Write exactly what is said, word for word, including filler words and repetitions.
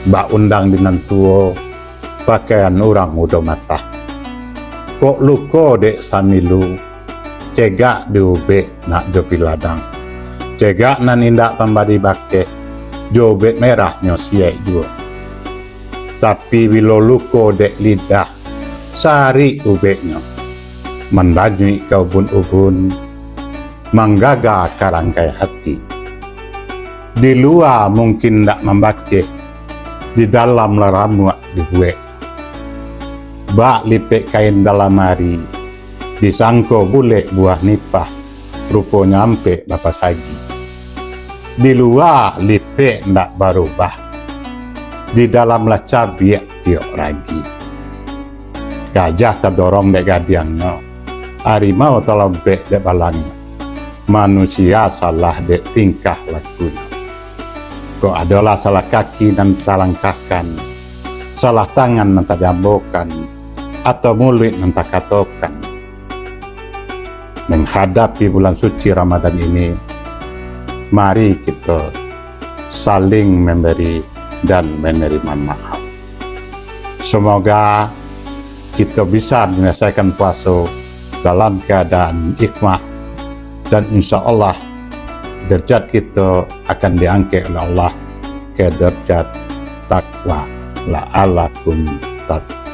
Bak undang di nan tuo, pakaian urang mudo matah. Kok luko dek samilu, cegak di ubek nak jo piladang. Cegak nan indak mambari bakeh, jo ubek merah nyo siek juo. Tapi bilo luko dek lidah, sarik ubeknyo, mandanyuik ka ubun-ubun, manggaga ka rangkai ati. Di lua mungkin ndak mambakeh, di dalam lah ramuak dibuek. Bak lipek kain dalam ari, disangko bulek buah nipah, ruponyo ampek bapasagi. Di lua lipek ndak barubah, di dalam lah cabiak tiok ragi. Gajah tadorong dek gadiangnyo, arimau talompek dek balangnyo, manusia salah dek tingkah lakunyo. Kok adolah salah kaki nan talangkahkan, salah tangan nan tajambokan, atau muluik nan takatokan. Menghadapi bulan suci Ramadan ini, mari kito saling memberi dan menerima maaf. Semoga kito bisa menyelesaikan puaso dalam keadaan hikmah, dan insya Allah derajat kito akan diangkek oleh Allah ke derajat takwa, la'allakum tattaqun.